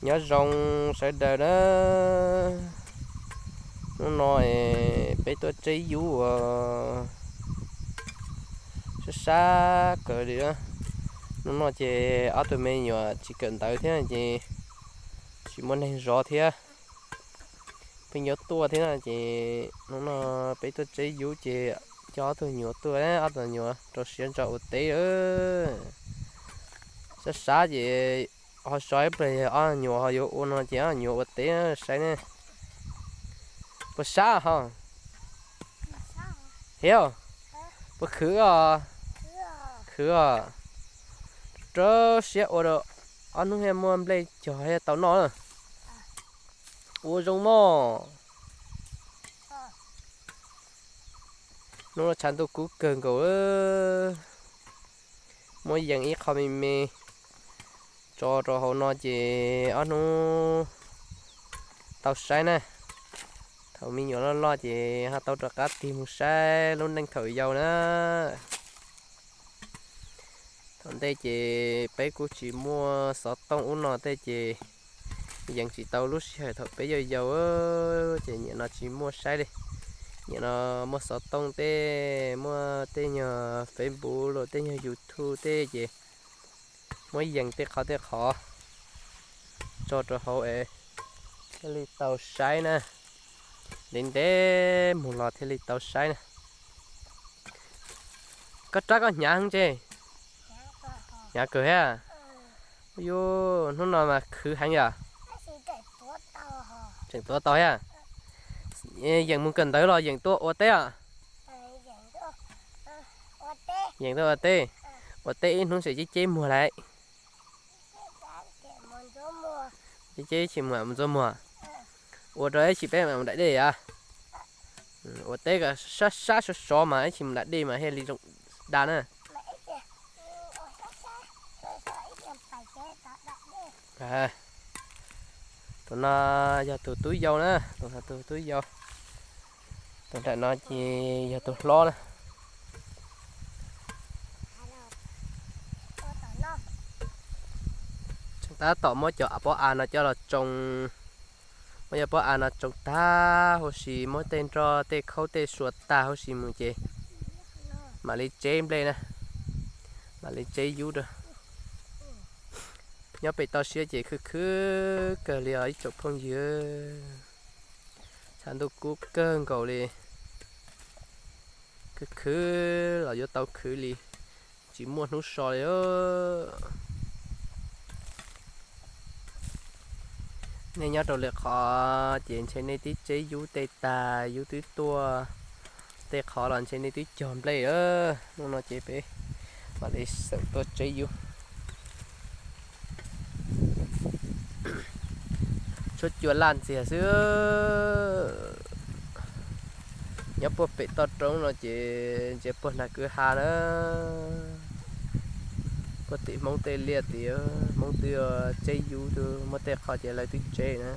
Nyob zoo sawv daws na, hnub no peb tuaj tseb yub uas sab sab kawg li. Hnub no ces ob tug me nyuam tsis kawm ntawv thiab ces tsis muaj neeg zov thiab, pheej yuav tuaj thiab no ces hnub no peb tuaj tseb yub ces coj ob tug nyuam tuaj, ob tug nyuam rau siab ntso ua teb. Sab sab ces ho so ib pliag ob nyuam ho yuav ua no ces ob nyuam ua teb saib ne. Puas sab ho? Hiab, puas khwv os? Khwv os. Rau siab ua rau ob hnub thiaj muaj nplej cog thiaj tau noj. Ua zoo mog. Hnub no tshav ntuj kub kawg nkaus, muab yees ib qho me me tso rau hauv no ces ob hnub tau saib na. Thaum me nyuam loj loj ces ho tau rov qab tig mus saib lub neej thaum yau na. Thaum ntej ces peb kuj tsis muaj xov tooj ub no tej ces yees tsis tau lub sij hawm thaum peb yau yau ces nim no tsis muaj saib li. Nim no muaj xov tooj tej, muaj tej nyuag Facebook los tej nyuag YouTube tej ces muab yees tej qhov tej qhov tso rau hauv es thiaj li tau saib na. Ntev ntev mus los thiaj li tau saib na. Koj rab koj hnyav heev tse. Hnyav kawg thiab. Yuj, hnub no mas khwv heev yom. Tseem tuav tau thiab. Yeem mus kawm ntawv los yeem tuaj ua teb os? Yeem tuaj ua teb. Ua teb ib hnub tseem ceb ceb muag lawm. Ceb ceb ib chim mus ntxuav muag. Ua rau ib chim peb mam mus da dej a. Ua teb kom sab sab sov sov mas ib chim mus da dej mas thiaj li zoo da na. Tus no yog tus tub yau na, tus no tus tub yau. Tus nram no ces yog tus hlob na. Tseem tab tom muab cov pob av no coj los tsoo, muab cov pob av no tsoo tag huv si, muab tej nroj tej khaub tej sua tag huv si mus ces mam li tseb nplej na, mam li tseb yub rau. Nyob pem toj siab ces khwb khwb kawg li os ib tsoom phooj ywg. Tshav ntuj kub kawg nkaus li. Khwv khwv los yuav tau khwv li, tsis muaj hnub so li. Nej nyob rau lwm qhov ces ntshe nej twb tseb yub tej tag, yub twb tuaj tej qhov los ntshe nej twb cog nplej lawm. Hnub no ces peb mam li xeem tuaj tseb yub. Tshuab cua laj ntxiag xwb. Nyob puag pem toj roob no ces ntsia puag nram kwj ha na. Puag tim Hmoob tej liaj tim Hmoob twb tseb yub, twb muaj tej qhov ces lawv twb tseb na.